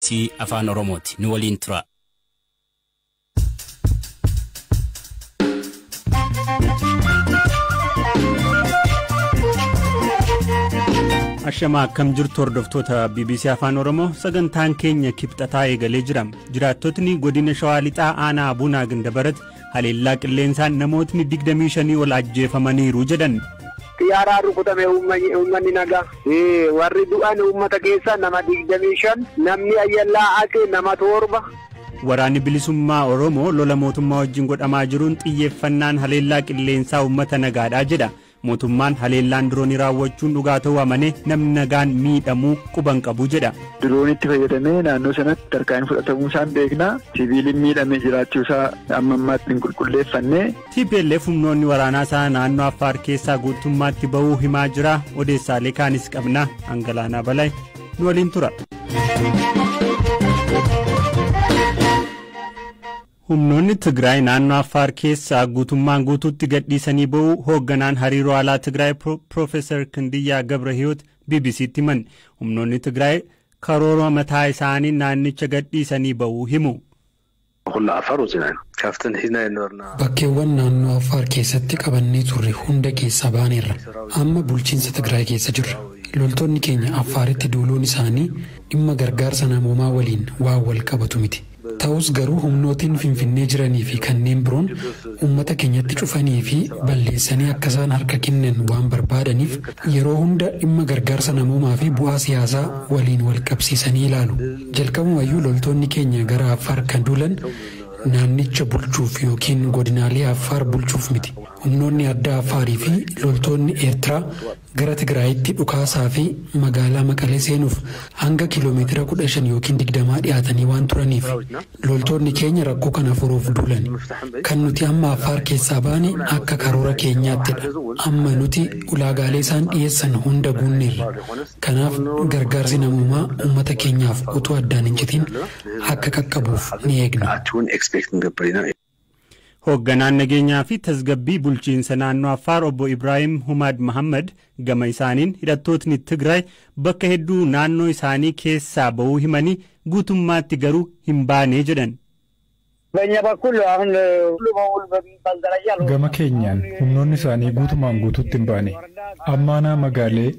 BBC Afaan Oromooti. Nu waliin tura. Ashamaa, akkam jirtu hordoftoota BBC Afaan Oromoo? Sagantaan keenya Kibxataa eegalee jira. Jiraattotni godina Shawaa Lixaa aanaa Abuunaa Gindabarat haleellaa qilleensaan namootni 25 ol ajjeefamaniiru jedhan. Xiyyaaraan rukutame uummanni nagaa. Warri du'an uummata keessa nama 25, namni ayyallaa ake nama 7. Waraanni Bilisummaa Oromoo lola mootummaa wajjin godhamaa jiruun xiyyeeffannaan haleellaa qilleensaa uummata nagaadhaa jedha. Mootummaan haleellaan diroonii raawwachuun dhugaa ta'uu amanee namni nagaan miidhamuu quban qabu jedha. Diroonitti fayyadamee naannoo sanatti tarkaanfii fudhatamuu isaan beekna. Siviiliin miidhamee jiraachuu isaa amma ammaatti hin qulqulleeffanne. TPLF humnoonni waraanaa isaa naannoo Affaar keessaa guutummaatti bahuu himaa jira. Odeessaalee kaanis qabna. Angalaanaa Balay nu waliin tura. Humnoonni Tigraay naannoo Affaar keessaa guutummaan guutuutti gadhiisanii ba'uu hoogganaan hariiroo alaa Tigraay Piroofeesar Kindiyyaa Gabrahiyoot BBCtti himan. Humnoonni Tigraay karoora mataa isaanii naannicha gadhiisanii ba'uu himu. Bakkeewwan naannoo Affaar keessatti qabannee turre hunda keessaa baaneerra. Amma bulchiinsa Tigraay keessa jirra. Loltoonni keenya Affaaritti duuluun isaanii dhimma gargaarsa namoomaa waliin waan wal qabatu miti. Ta'us garuu humnootiin Finfinnee jiranii fi kanneen biroon uummata keenyatti cufanii fi balleessanii akka isaan harka kennan waan barbaadaniif yeroo hunda dhimma gargaarsa namoomaa fi bu'aa siyaasaa waliin wal qabsiisanii ilaalu. Jalqabumayyuu loltoonni keenya gara Affaar kan duulan naannicha bulchuuf yookiin godinaalee Affaar bulchuuf miti. Humnoonni addaa Affaarii fi loltoonni Eertiraa gara Tigraayitti dhukaasaa fi magaalaa Maqalee seenuuf hanga kiiloomeetira 15 yookiin 20 dhiyaatanii waan turaniif loltoonni keenya rakkoo kana furuuf duulan. Kan nuti amma Affaar keessaa baane akka karoora keenyaattidha. Amma nuti ulaagaalee isaan dhiyeessan hunda guunneerra. Kanaaf gargaarsi namoomaa uummata keenyaaf utuu addaan hin citin akka qaqqabuuf ni eegna. Hoogganaan nageenyaa fi tasgabbii bulchiinsa naannoo Affaar obbo Ibraahim Humaad Mahammad gama isaaniin hidhattootni Tigraay bakka hedduu naannoo isaanii keessaa bahuu himanii guutummaatti garuu hin baane jedhan. Gama keenyaan humnoonni isaanii guutumaan guutuutti hin baane. Ammaanaa magaalee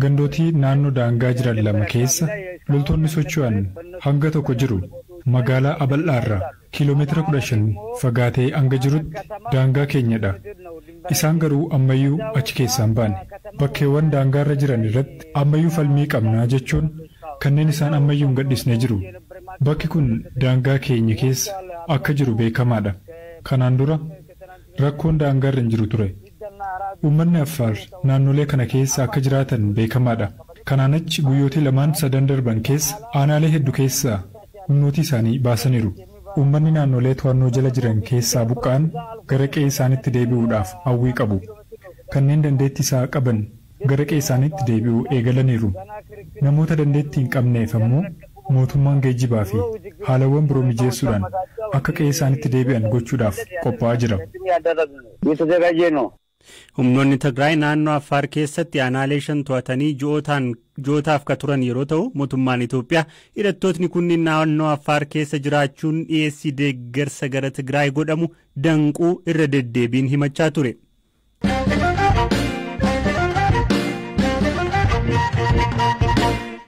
gandootii naannoo daangaa jiran lama keessa loltoonni socho'an hanga tokko jiru. Magaalaa Abal'aarraa kiiloomeetira 15 fagaatee hanga jirutti daangaa keenyadha. Isaan garuu ammayyuu achi keessaa hin baane. Bakkeewwan daangaarra jiran irratti ammayyuu falmii qabnaa jechuun kanneen isaan ammayyuu hin gadhiisne jiru. Bakki kun daangaa keenya keessa akka jiru beekamaadha. Kanaan dura rakkoon daangaarra hin jiru ture. Uummanni Affaar naannolee kana keessa akka jiraatan beekamaadha. Kanaan achi guyyootii lamaan sadan darban keessa aanaalee hedduu keessaa humnootii isaanii baasaniiru. Uummanni naannolee to'annoo jala jiran keessaa buqqa'an gara qe'ee isaaniitti deebi'uudhaaf hawwii qabu. Kanneen dandeettii isaa qaban gara qe'ee isaaniitti deebi'uu eegalaniiru. Namoota dandeettii hin qabneef ammoo mootummaan geejjibaa fi haalawwan biroo mijeessuudhaan akka qe'ee isaaniitti deebi'an gochuudhaaf qophaa'aa jira. Humnoonni Tigraay naannoo Affaar keessatti aanaalee shan to'atanii ji'ootaaf ka turan yeroo ta'u, mootummaan Itoophiyaa hidhattootni kunniin naannoo Affaar keessa jiraachuun dhiyeessii deeggarsa gara Tigraay godhamu danquu irra deddeebiin himachaa ture.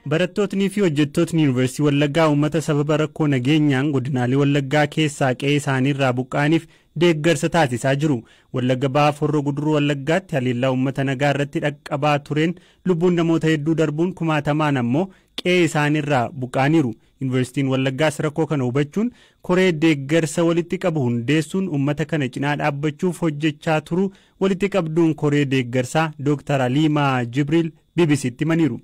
Barattootnii fi hojjettootni Yuunivarsiitii Wallaggaa uummata sababa rakkoo nageenyaan godinaalee Wallaggaa keessaa qe'ee isaaniirraa buqqa'aniif deeggarsa taasisaa jiru. Wallagga Bahaa Horroo Guduruu Wallaggaatti haleellaa uummata nagaa irratti dhaqqabaa tureen lubbuun namoota hedduu darbuun kumaatamaan ammoo qe'ee isaaniirraa buqqa'aniiru. Yuunivarsiitiin Wallaggaas rakkoo kana hubachuun koree deeggarsa walitti qabu hundeessuun uummata kana cinaa dhaabbachuuf hojjechaa turu walitti qabduun koree deeggarsaa Dooktar Aliimaa Jibriil BBCtti himaniiru.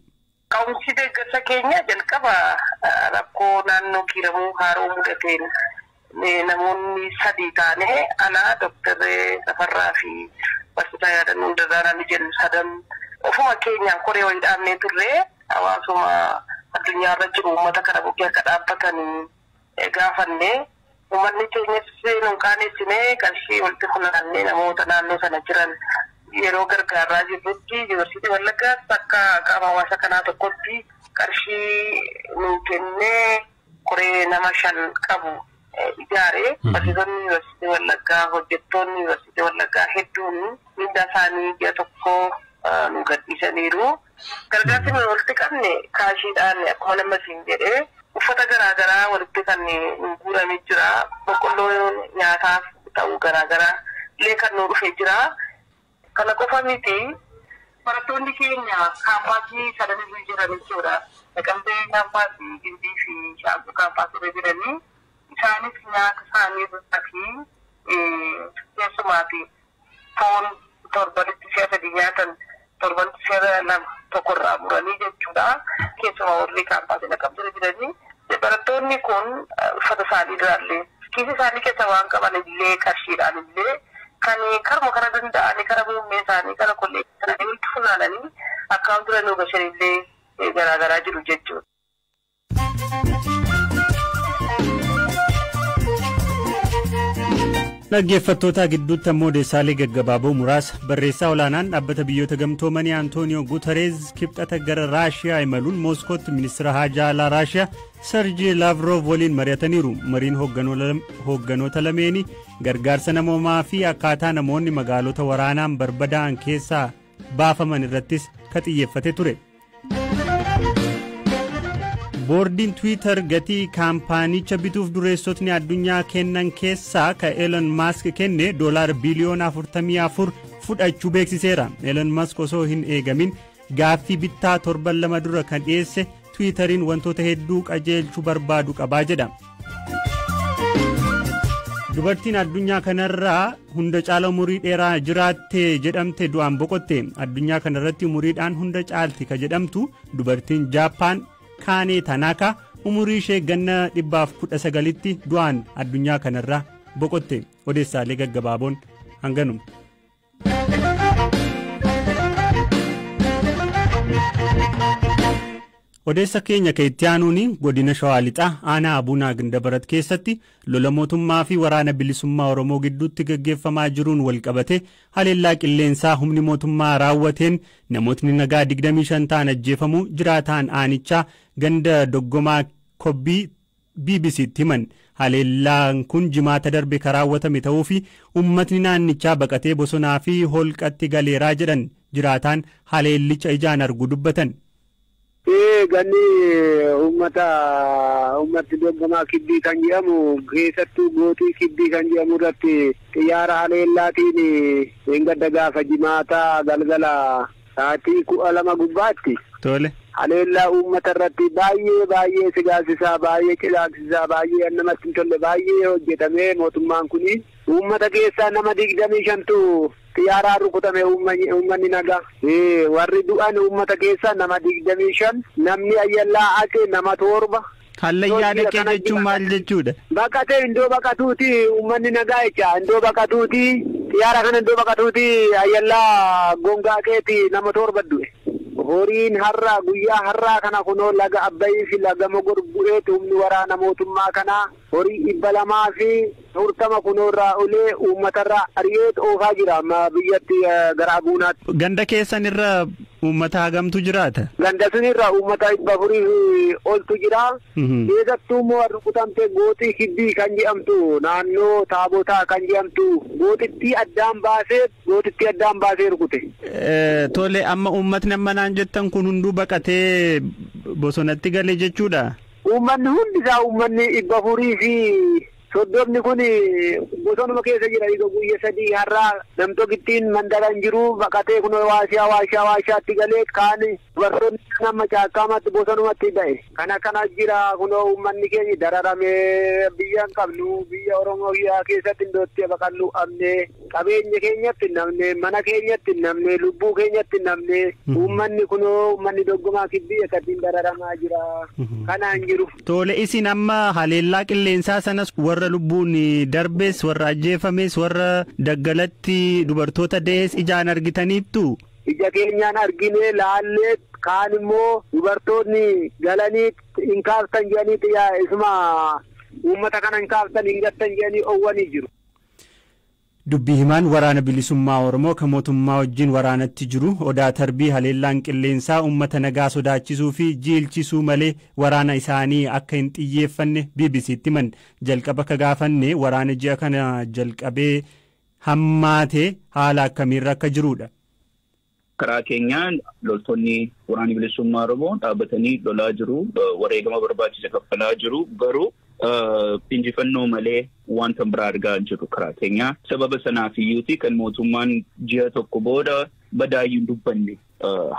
Ka'umsi deeggarsa keenya jalqaba rakkoo naannoo Kiiramuu Haaroo mudateen namoonni sadii taane, anaa, Dooktar Safarraa fi barsiisaa Yaadannoo Hundarraa ni jennu, sadan ofuma keenyaan koree wayii dhaabnee turre, hawaasuma addunyaarra jiru uummata kana bukkee akka dhaabbatan gaafanne. Uummanni keenyas nun qaanessinee qarshii walitti funaannee namoota naannoo sana jiran yeroo gargaaraa jirrutti, Yuunivarsiitii Wallaggaas akka qaama hawaasa kanaa tokkotti qarshii nuu kennee nama 5 qabu ijaare. Barsiisonni Yuunivarsiitii Wallaggaa, hojjettoonni Yuunivarsiitii Wallaggaa hedduun mindaa isaanii ji'a tokko nu gadhiisaniiru. Gargaarsi nuyi walitti qabne kaashiidhaan akkuma nama siin jedhee uffata garaagaraa walitti kan nu guuramee jira. Boqqolloo nyaataaf ta'u garaagaraa illee kan nu dhufee jira. Kana qofa miti, barattoonni keenya kaampaasii sadan irra jiran jechuudha. Naqamtee kaampaasii, Gimbii fi Shaambuu kaampaasii irra jiranii isaanis nyaata isaanii irraa fi keessumaa fi foon torbanitti si'a 3 nyaatan torbanitti si'a 2 tokkorraa muranii jechuudha. Keessumaa warri kaampaasii Naqamtee irra jiranii barattoonni kun uffata isaanii irraallee kiisii isaanii keessa waan qaban illee qarshiidhaan illee kan karuma kana danda'anii kara muummee isaanii kara kolleejjii isaanii walitti funaananii akkaawuntii irra nu gashan illee garaagaraa jiru jechuudha. Dhaggeeffattoota gidduutti ammoo odeessaalee gaggabaaboo muraasa. Barreessaa olaanaan dhaabbata biyyoota gamtoomanii Antooniyoo Guutereez kibxata gara Raashiyaa imaluun Mooskootti ministeera haajaa alaa Raashiyaa Sergii Laavrov waliin mari'ataniiru. Mariin hoogganoota lameenii gargaarsa namoomaa fi akkaataa namoonni magaalota waraanaan barbadaa'an keessaa baafaman irrattis ka xiyyeeffate ture. Boordiin Twitter gatii kaampaanicha bituuf dureessotni addunyaa kennan keessaa ka Elon Musk kenne $44 biliyoona fudhachuu beeksiseera. Elon Musk osoo hin eegamin gaaffii bittaa torban 2 dura kan dhiyeesse Twitteriin wantoota hedduu qajeelchuu barbaadu qabaa jedha. Dubartiin addunyaa kanarraa hunda caala umurii dheeraa jiraatte jedhamte du'aan boqotte. Addunyaa kanarratti umuriidhaan hunda caalti ka jedhamtu dubartiin Jaappaan Kaanee Tanaka umurii ishee ganna 119tti du'aan addunyaa kanarraa boqotte. Odeessaalee gaggabaaboon hanganuma. Odeessa keenya kan itti aanuun godina Shawaa Lixaa aanaa Abuunaa Gindabarat keessatti lola mootummaa fi waraana bilisummaa Oromoo gidduutti gaggeeffamaa jiruun walqabate haleellaa qilleensaa humni mootummaa raawwateen namootni nagaa 25 ta'an ajjeefamuu jiraataan aanichaa ganda doggomaa kobbii BBCtti himan. Haleellaan kun jimaata darbe kan raawwatame ta'uu fi uummatni naannichaa baqatee bosonaa fi holqatti galeeraa jedhan jiraataan haleellicha ijaan argu dubbatan. Ganni uummatti doggomaa kibbii kan jedhamu keessattuu gootii kibbii kan jedhamu irratti xiyyaara haleellaatiin gadda gaafa jimaataa galgala sa'aatii 12 gubbaatti. Tole. Haleellaa uummata irratti baay'ee baay'ee sigaasisaa baay'ee cilaaqsisaa baay'ee namatti hin tolle baay'ee hojjetamee mootummaan kuni uummata keessaa nama 25tu xiyyaaraan rukutame uummanni nagaa. Warri du'an uummata keessaa nama 25, namni ayyallaa ake nama 7. Hallayyaa dhaqee jechuun maal jechuudha? Baqatee iddoo baqatuuti uummanni nagaa jecha iddoo baqatuuti xiyyaara kana iddoo baqatuuti ayyallaa gongaa keeti nama 7 du'e. Horiin har'aa guyyaa har'aa kana kunoo laga Abbayii fi laga Mogor bu'eetu humni waraana mootummaa kanaa horii 240 kunoo irraa olee uummatarraa ari'eet oofaa jira amma biyyatti gara Abuunaatti. Ganda keessan irra uummata hagamtu jiraata? Ganda sun irra uummata 400 oltu jira. Keessattuu immoo warri rukutamte gootii kibbii kan jedhamtu naannoo taabotaa kan jedhamtu gootittii addaan baasee rukute. Tole amma uummatni amma naan jettan kun hunduu baqatee bosonatti galee jechuudha? Uummanni hundi isaa uummanni 430 kun bosonuma keessa jira. Guyya 3 har'aa namtokittiin mandara hin jiru baqatee kun waashaatti galee kaan dubartoonni nama caakkaamatti bosonumatti ba'e. Kana kana jira kunoo uummanni keenya dararamee biyya hin qabnu biyya Oromoo keessatti iddootti baqannu dhabnee qabeenya keenyatti hin namne mana keenyatti hin namne lubbuu keenyatti hin namne uummanni kunoo uummanni doggomaa kibbii akkasiin dararamaa jira. Kanaan jiru. Tole isin amma haleellaa qilleensaa sanas warra lubbuun darbees warra ajjeefames warra daggalatti dubartoota da'ees ijaan argitaniittu? Ija keenyaan argine laallee kaan immoo dubartoonni galanii hin kaaftan jedhanii isuma uummata kana hin kaaftan hin gattan jedhanii owwanii jiru. Dubbii himaan Waraana Bilisummaa Oromoo kan mootummaa wajjin waraanatti jiru Odaa Tarbii haleellaan qilleensaa uummata nagaa sodaachisuu fi jiilchisuu malee waraana isaanii akka hin xiyyeeffanne BBC'tti himan. Jalqaba ka gaafanne waraana ji'a kana jalqabee hammaatee haala akkamiirra akka jirudha. Karaa keenyaan loltoonni Waraanni Bilisummaa Oromoo dhaabbatanii lolaa jiru. Wareegama barbaachise kaffalaa jiru. Garuu injifannoo malee wanta biraa argaa jiru karaa keenyaa. Sababa sanaaf iyyuuti kan mootummaan ji'a tokko booda badaayyuu hin dubbanne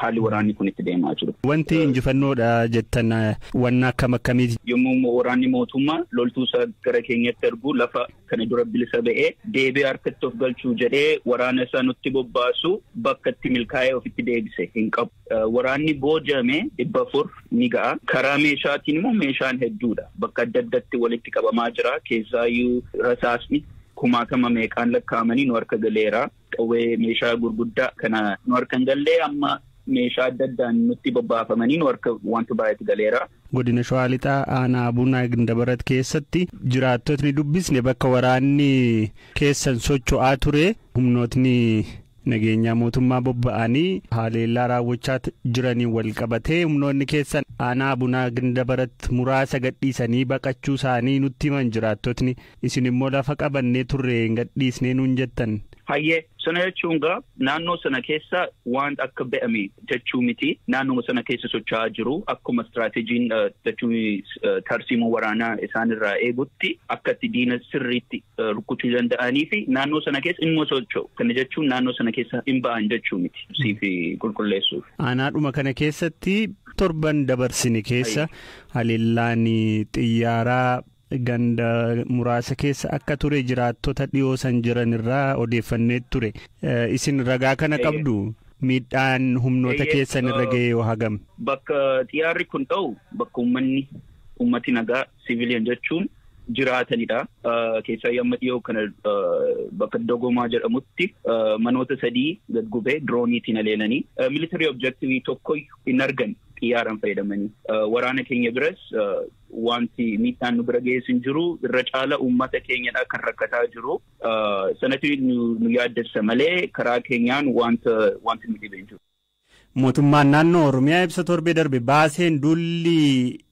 haalli waraanni kun itti deemaa jiru. Wanti injifannoodha jettan wanna akkam akkamiiti? Yommuu waraanni mootummaa loltuu isaa gara keenyatti ergu lafa kana dura bilisa ba'ee deebi'ee harkatti of galchuu jedhee waraana isaa nutti bobbaasu bakka itti milkaa'ee ofitti deebise hin qabu. Waraanni boojame 400 ni ga'a. Karaa meeshaatiin immoo meeshaan hedduudha. Bakka adda addatti walitti qabamaa jira. Keessaayyuu rasaasni kumaatama meeqaan lakkaa'amanii nu harka galeera. Qawwee meeshaa gurguddaa kana nu harka hin gallee amma meeshaa adda addaan nutti bobbaafamanii nu harka wanti baay'eetu galeera. Godina Shawaa Lixaa aanaa Abuunaa Gindabarat keessatti jiraattotni dubbisne bakka waraanni keessan socho'aa ture humnootni nageenyaa mootummaa bobba'anii haleellaa raawwachaa jiraniin wal qabatee humnoonni keessan aanaa Abuunaa Gindabarat muraasa gadhiisanii baqachuu isaanii nutti himan jiraattotni, isin immoo lafa qabannee turre hin gadhiisnee nuun jettan. Hayyee, sana jechuun gaa naannoo sana keessa waan akka be'ame jechuu miti. Naannoo sana keessa socho'aa jiru akkuma istiraateejiin jechuun tarsiimoo waraanaa isaan irraa eegutti akka itti diina sirriitti rukutuu danda'anii fi naannoo sana keessa immoo socho'u. Kana jechuun naannoo sana keessa hin ba'an jechuu miti siif qulqulleessuuf. Aanaadhuma kana keessatti torban dabarsine keessa haleellaan xiyyaaraa ganda muraasa keessa akka ture jiraattota dhiyoo san jiran irraa odeeffannee ture. Isin ragaa kana qabdu miidhaan humnoota keessan irra ga'e yoo hagam? Bakka xiyyaarri kun ta'u bakka uummati nagaa siviiliyan jechuun jiraatanidha. Keessaa amma dhiyoo kana bakka Dogomaa jedhamutti manoota 3 gad gubee dirooniitiin haleelanii military objective tokko hin argan xiyyaaraan fayyadamanii. Waraana keenya biras wanti miidhaan nu bira geessu hin jiru, irra caala uummata keenyadha kan rakkataa jiru. Sanatti nu yaaddessa malee karaa keenyaan wanta nu dhibee hin jiru. Mootummaan naannoo Oromiyaa ibsa torbee darbe baaseen duulli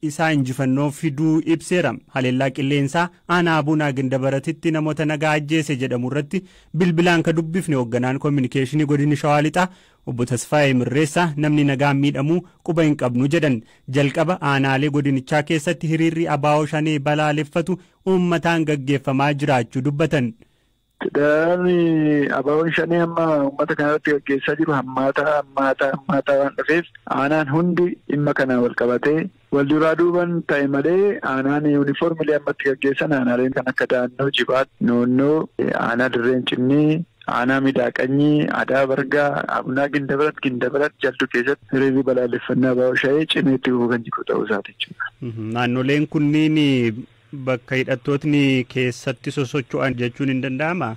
isaa injifannoo fiduu ibseera. Haleellaa qilleensaa aanaa Abuunaa Gindabaratitti namoota nagaa ajjeese jedhamu irratti bilbilaan ka dubbifne hoogganaan koominikeeshinii godina Shawaa Lixaa obbo Tasfaayee Mirreessaa namni nagaan miidhamuu quba hin qabnu jedhan. Jalqaba aanaalee godinichaa keessatti hiriirri abaa'oo shanee balaaleffatu uummataan gaggeeffamaa jiraachuu dubbatan. Dararri abaa'oon shanee amma uummata kanarratti gaggeessaa jiru hammaataa waan dhufeef aanaan hundi dhimma kana wal qabatee wal duraa duuban ta'e malee aanaan yuunifoormiilee ammatti gaggeessan aanaaleen kan akka Daannoo, Jibaat, Noonnoo, aanaa Dirreen Cinnii, aanaa Midaaqanyii, Adaa Bargaa, Abuunaa Gindabarat jaldu keessatti hiriirri balaaleffannaa abaa'oo shanee cimee itti fufuu kan jiru ta'uu isaati jechuudha. Naannoleen kunniin bakka hidhattootni keessatti sosocho'an jechuun hin danda'amaa?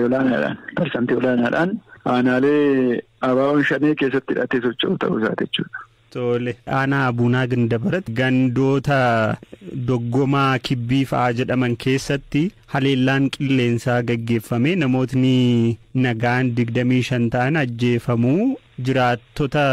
Olaanaadhaan, parsantii olaanaadhaan aanaalee abaa'oon shanee keessatti hidhatee socho'u ta'uu isaati jechuudha. Tole. Aanaa Abuunaa Gindabarat gandoota Doggomaa Kibbii fa'aa jedhaman keessatti haleellaan qilleensaa gaggeeffame namootni nagaan 25 ta'an ajjeefamuu jiraattota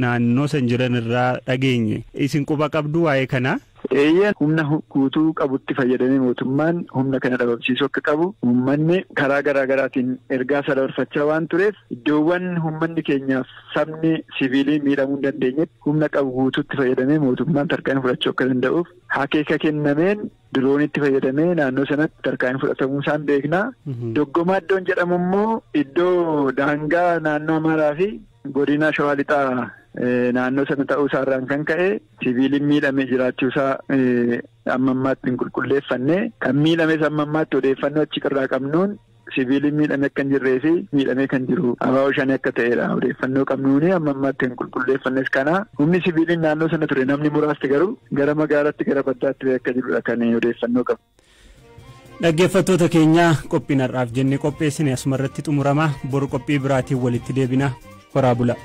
naannoo san jiran irraa dhageenye. Isin quba qabdu waa'ee kanaa? Eeyyeen humna guutuu qabutti fayyadamee mootummaan humna kana dhabamsiisuu akka qabu uummanni karaa garaa garaatiin ergaa isaa dabarfachaa waan tureef iddoowwan uummanni keenyaaf sabni siviilii miidhamuu hin dandeenyetti humna qabu guutuutti fayyadamee mootummaan tarkaanfii fudhachuu akka danda'uuf akeeka kennameen diroonitti fayyadamee naannoo sanatti tarkaanfii fudhatamuu isaan beekna. Doggomaa iddoon jedhamu immoo iddoo daangaa naannoo Amaaraa fi godina Shawaa Lixaa naannoo sana ta'uu isaarraan kan ka'e siviiliin miidhame jiraachuu isaa amma ammaatti hin qulqulleeffanne, kan miidhames amma ammaatti odeeffannoo achi irraa qabnuun siviiliin miidhame akka hin jirree fi miidhamee kan jiru abaa'oo shanee akka ta'edha odeeffannoo qabnuuni amma ammaatti hin qulqulleeffannes. Kana humni siviiliin naannoo sana ture namni muraasti garuu gara magaalaatti gara baddaatti akka jirudha kan odeeffannoo qabu. Dhaggeeffattoota keenya qophiin har'aaf jennee qopheessine asumarratti xumurama. Boru qophii biraatiin walitti deebina. Horaa bula.